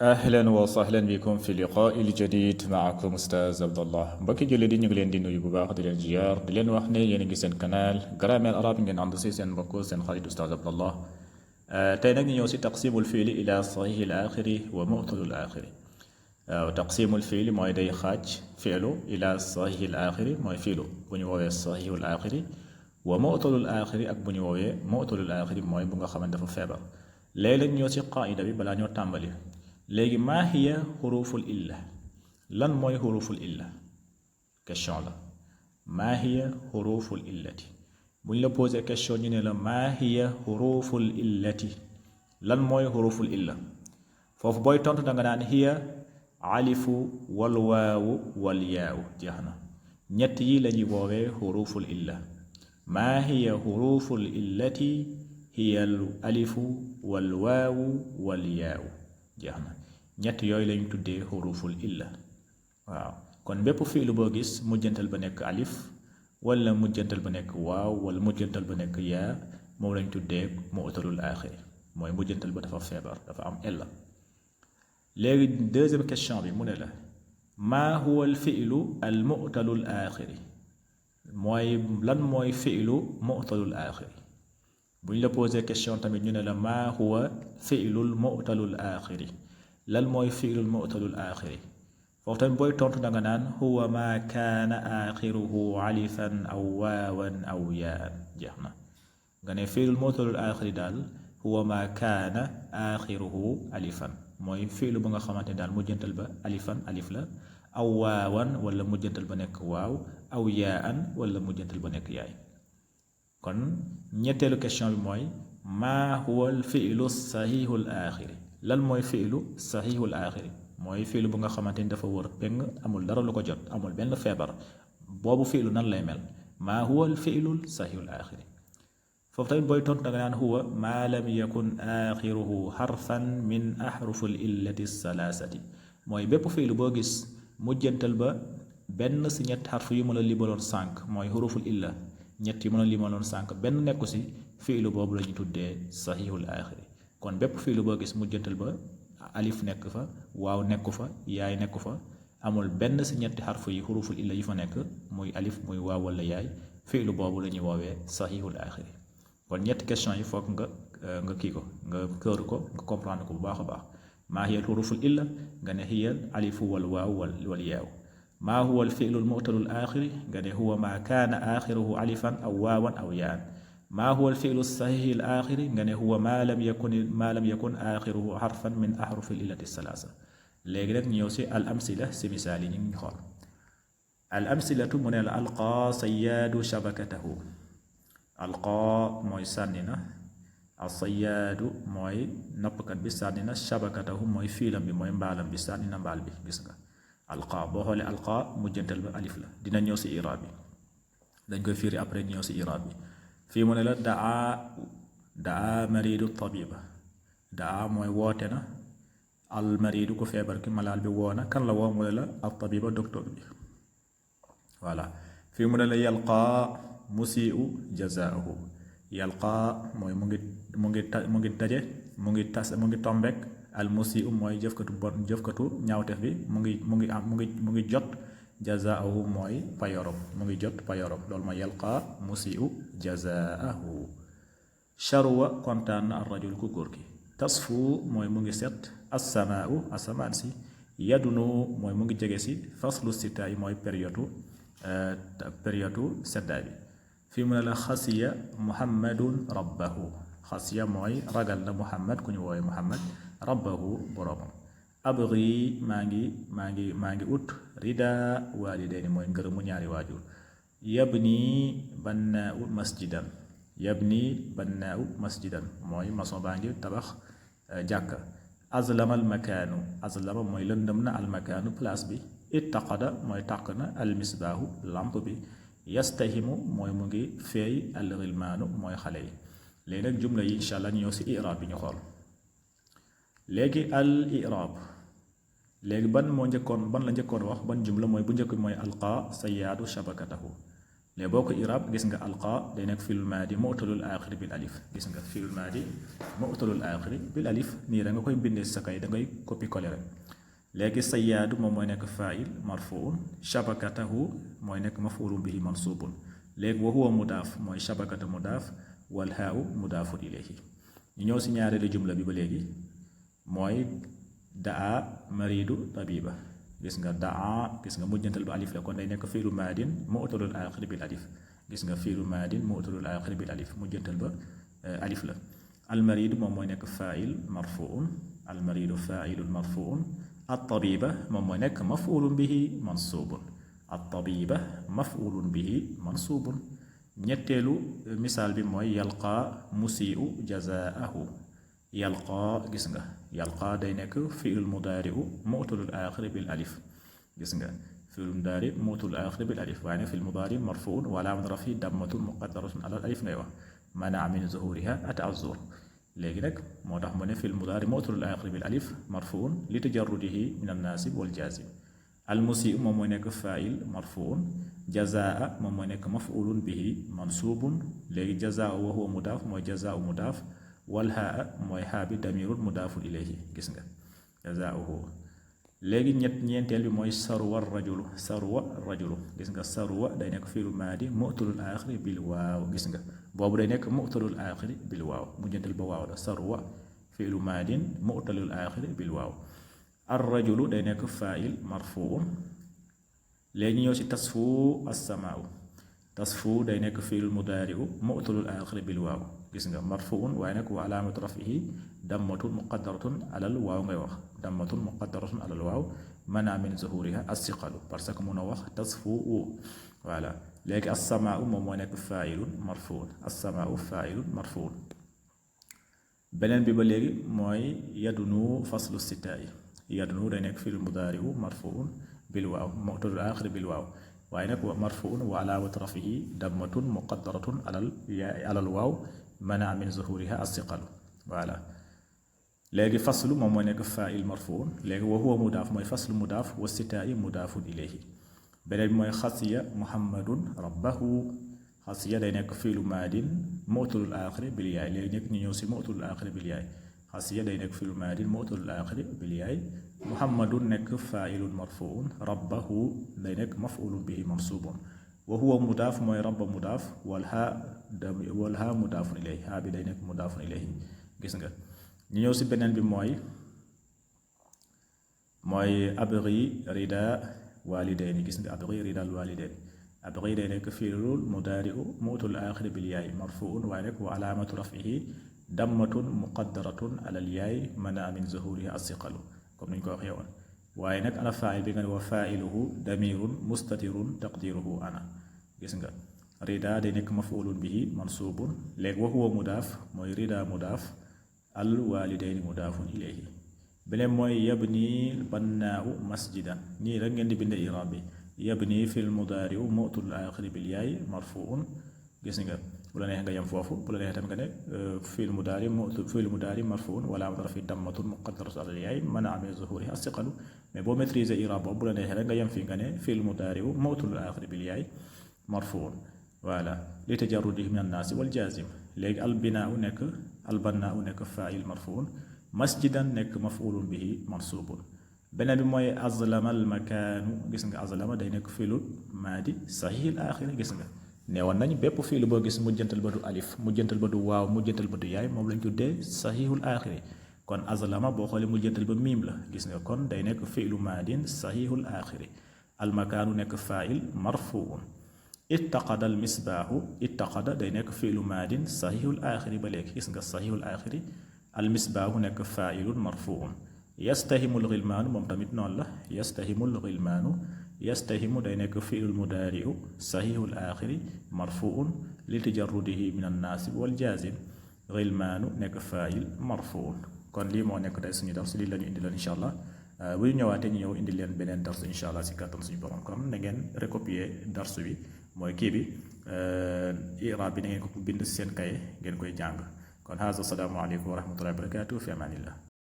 أهلا وسهلا بكم في اللقاء الجديد معكم أستاذ عبد الله mbokki jullit yi ñu ngi leen di nuyu bu baax di leen ziar di leen wax ne yéen a ngi seen canal grammaire arabe ngeen ànd si seen mbokk seen xarit Oustaz Abdallah tey nag ñu ñëw si taqsimul fiili ila sahihi al axiri wa mu'talul axiri waaw taqsimul fiili mooy day xaaj fiilu ila sahihi al axiri mooy fiilu bu ñu woowee sahihul axiri wa mu'talul axiri ak bu ñu woowee mu'talul axiri mooy bu nga xamante dafa feebar léeg-léeg ñëw si qaida bi balaa ñoo tàmbali léegi maa hiya xuruful illa lan mooy xuruful illa question la maa hiya xuruful illati buñ la posé question ñu ne la maa hiya xuruful illati lan mooy xuruful illa foofu booy tontu da nga naan hiya alifu wal waawu wal yaawu jeex na ñett yi la ñuy woowee xuruful illa maa hiya xuruful illati hiya al alifu wal waawu wal yaawu jeex na ñett yooyu lañu tuddee xuruful illa waaw kon bépp fiilu boo gis mujjantal ba nekk alif wala mujjantal ba nekk waaw wala mujjantal ba nekk yaa moom lañ tuddee mu'talul aaxiri mooy mujjantal ba dafa feebar dafa am illa léegi deuxième question bi mu ne la maa huwa al fiilu al mu'talul aaxiri mooy lan mooy fiilu mu'talul aaxiri buñ la posé question tamit ñu ne la maa huwa fiilul mu'talul aaxiri lan mooy fiilul mu'talul aaxiri foofu tamit booy tontu da nga naan huwa maa kaana aaxiruhu alifan aw waawan aw yaan jeex na nga ne fiilul mu'talul aaxiri daal huwa maa kaana aaxiruhu alifan mooy fiilu ba nga xamante ne daal mujjantal ba alifan alif la aw waawan wala mujjantal ba nekk waaw aw yaan wala mujjantal ba nekk yaay kon ñetteelu question bi mooy maa huwa al fiilu sahihul aaxiri lan mooy fiilu sahihul aaxiri mooy fiilu bu nga xamante ni dafa wër peng amul dara lu ko jot amul benn feebar boobu fiilu nan lay mel maa huwa al fiilul sahihul aaxiri foofu tamit booy tontu da nga naan huwa maa lam yakun aaxiruhu xarfan min ahrufil illati salaasati mooy bépp fiilu boo gis mujjantal ba benn si ñett xarf yu ma la libaloon sànq mooy xuruful illa ñett yi mën a limaloon sànq benn nekku si fiilu boobu la ñu tuddee sahihul aaxiri kon bépp fiilu boo gis mujjantal ba alif nekk fa waaw nekku fa yaay nekku fa amul benn si ñetti xarfu yi xuruful illa yu fa nekk muy alif muy waaw wala yaay fiilu boobu la ñuy woowee sahihul aaxiri kon ñetti question yi foog nga kii ko nga këru ko nga comprendre ko bu baax a baax maa hiya xuruful illa nga ne hiya alifu wal waaw wal yaaw maa huwa alfiilu almu'talul aaxiri nga ne huwa maa kaana aaxiruhu alifan aw waawan aw yaan maa huwa alfiilu sahihil aaxiri nga ne huwa maa lam yakun aaxiruhu xarfan min ahrufil illati salaasa léegi nag ñëw si al amsila si misaal yi ñu ngi xool al amsilatu mu ne la alqaa sayaadu shabakatahu alqaa mooy sànni na al sayaadu mooy nappkat bi sànni na shabakatahu mooy fiilam bi mooy mbaalam bi sànni na mbaal bi gis nga alqaa boo xoolee alqaa mujjantal ba alif la dina ñëw si iraab bi dañ koy fiiri après ñëw si iraab bi fii mu ne la daa maridu tabiba daa mooy woote na al maridu ko feebar ki malaal bi woo na kan la woo mu ne la al tabiba docteur bi voilà fii mu ne la yalqaa musii'u jazaahu yalqaa mooy mu ngi daje mu ngi tombek al musii'u mooy jëfkatu ñaawteef bi mu ngi jot jazaahu mooy payorom mu ngi jot payorom loolu mooy yalqaa musii'u jazaahu sharwa kontaan na ar rajul ku góor ki tasfu mooy mu ngi set assamaau asamaan si yadunu mooy mu ngi jege si faslu sitaay mooy période seddaay bi fii mu ne la xasiya muhammadun rabbahu xasiya mooy ragal na muhammad ku ñu woowe muhammad rabbahu boroomam abri maa ngi ut rida waalidayni mooy ngërëmu ñaari waajur yabni bannaau masjidan mooy maçon baa ngi tabax jàkka azlama almakaanu azlama mooy lëndëm na almakaanu place bi ittaqada mooy tàq na almisbaahu lamp bi yastahimu mooy mu ngi feey alxilmaanu mooy xale yi léegi nag jumla yi incha allah ñu ñëw si iraab bi ñu xool léegi al iraab léegi ban la njëkkoon wax ban jumla mooy bu njëkk mooy alqaa sayaadu shabakatahu léegi boo ko irab gis nga alqa day nekk fi'lul maadi mu'talul aaxiri bil alif gis nga fi'lul maadi mu'talul aaxiri bil alif nii da nga koy bindee sa kay da ngay copie coller rek léegi sayyaadu moom mooy nekk faa'il marfuun shabakatahu mooy nekk maf'uulun bihi mansuubun léegi wa huwa mudaaf mooy shabakata mudaaf wal haa'u mudaafun ilayhi ñu ñëw si ñaareelu jumla bi ba léegi mooy daa maridu tabiba gis nga daa gis nga mujjantal ba alif la kon day nekk fiilu maadin mu'talul aaxiri bil alif gis nga fiilu maadin mu'talul aaxiri bil alif mujjantal ba alif la almaridu moom mooy nekk faa'il marfuun almaridu faa'ilun marfuun at-tabiba moom mooy nekk maf'uulun bihi mansuubun at-tabiba maf'uulun bihi mansuubun ñetteelu misaal bi mooy yalqaa musii'u jazaahu yalqaa gis nga yalqaa day nekk fi'il mudaari'u mu'talul aaxiri bil alif gis nga fi'il mudaari mu'talul aaxiri bil alif waaye nag fi'il mudaari marfuun wa alaamat raf'ihi dammatun muqaddaratun alal alif ngay wax mana'a min zuhuurihaa at-ta'azzur léegi nag moo tax mu ne fi'il mudaari mu'talul aaxiri bil alif marfuun li tajarrudihi min an-naasib wal jaazim al-musii' moom mooy nekk faa'il marfuun jazaa moom mooy nekk maf'uulun bihi mansuubun léegi jazaa wa huwa mudaaf mooy jazaa mudaaf wal haa mooy haa bi damirun mudaafun ilayhi gis nga jazaahu léegi ñeenteel bi mooy sarwa rajulu gis nga sarwa day nekk fiilu maadi mu'talul aaxiri bil waaw gis nga boobu day nekk mu'talul aaxiri bil waaw mujjantal ba waaw la sarwa fiilu maadin mu'talul aaxiri bil waaw ar rajulu day nekk faa'il marfuun léegi ñëw si tasfu as-samaa'u tasfu day nekk fiilu mudaari'u mu'talul aaxiri bil waaw gis nga marfuun waaye nag wa alaamatu raf'ihi dammatun muqaddaratun alal waaw ngay wax dammatun muqaddaratun alal waaw mana min zuhuriha as-siqalu parce que mun a wax tasfu voilà léegi as-samaa'u moom moo nekk faa'ilun marfuun as-samaa'u faa'ilun marfuun beneen bi ba léegi mooy yadunu faslu sitaa'i yadunu day nekk fi'il mudaari'u marfuun bil waaw mu'talul aaxiri bil waaw waaye nag marfuun wa alaamatu raf'ihi dammatun muqaddaratun alal waaw mana min zuhuriha as-siqalu voilà léegi faslu moom mooy nekk faa'il marfuun léegi wa huwa mudaaf mooy faslu mudaaf wa sitaa'i mudaafun ilayhi beneen bi mooy xasiya muhammadun rabbahu xasiya day nekk fiilu maadin mu'talul aaxiri bil yaay léegi nekk ñu ñëw si mu'talul aaxiri bil yaay xasiya day nekk fiilu maadin mu'talul aaxiri bil yaay muhammadun nekk faa'ilun marfuun rabbahu day nekk maf'uulun bihi mansuubun wa huwa mudaaf mooy rabba mudaaf wal haa mudaafun ilayhi haa bi day nekk mudaafun ilayhi gis nga ñu ñëw si beneen bi mooy abri rida walidayni gis nga abri ridal walidayni abri day nekk fiilul mudaari'u mu'talul aaxiri bil yaay marfuun waaye nag wa alaamatu raf'ihi dammatun muqaddaratun alal yaay mana min zuhuriha as-siqalu comme ni ñu ko waxee woon waaye nag ana faa'il bi nga ne wa faa'iluhu damirun mustatirun taqdiruhu ana gis nga rida day nekk maf'ulun bihi mansuubun léegi wa huwa mudaaf mooy rida mudaaf al walidayni mudaafun ilayhi beneen mooy yabni bannaa'u masjidan nii rek ngeen di bind i'raab bi yabni fil mudaari'u mu'talul aaxiri bil yaay marfuun gis nga bu la neexee nga yem foofu bu la neexee tamit nga ne fiil mudaari marfuun wala amatu rafi dammatun muqaddaratun alal yaay mana min zuhuriha as-siqalu mais boo maîtriser i'raab boobu bu la neexee rek nga yem fii nga ne fiil mudaari mu'talul aaxiri bil yaay marfuun voilà li tajarrudihi min an-naasi wal jaazim léegi al-bannaa'u nekk faa'il marfuun masjidan nekk maf'uulun bihi mansuubun beneen bi mooy azlama al-makaanu gis nga azlama day nekk fiilu maadi saxiihil aaxiri gis nga neewoon nañ bépp fiilu boo gis mujjantal ba du alif mujjantal ba du waaw mujjantal ba du yaay moom lañ tuddee saxiihul aaxiri kon azlama boo xoolee mujjantal ba miim la gis nga kon day nekk fiilu maadin saxiihul aaxiri al-makaanu nekk faa'il marfuun ittaqada al misbaahu ittaqada day nekk fiilu maadin saxiihul aaxiri ba léegi gis nga saxiihul aaxiri al misbaahu nekk faa'ilun marfuun yastahimul xilmaanu moom tamit noonu la yastahimul xilmaanu yastahimu day nekk fiilul mudaari'u saxiihul aaxiri marfuun li tajarrudihi min an-naasib wal jaazim xilmaanu nekk faa'il marfuun kon lii moo nekk tey suñu dars lii la ñu indi leen incha allah bu ñu ñëwaatee ñu ñëw indi leen beneen dars incha allah si kàttan suñu borom kon na ngeen recopier dars bi mooy kii bi i'raab bi na ngeen ko bind seen kaye ngeen koy jàng kon haza salaamu aleykum wa rahmatullahi wa barakaatu fi amaanillah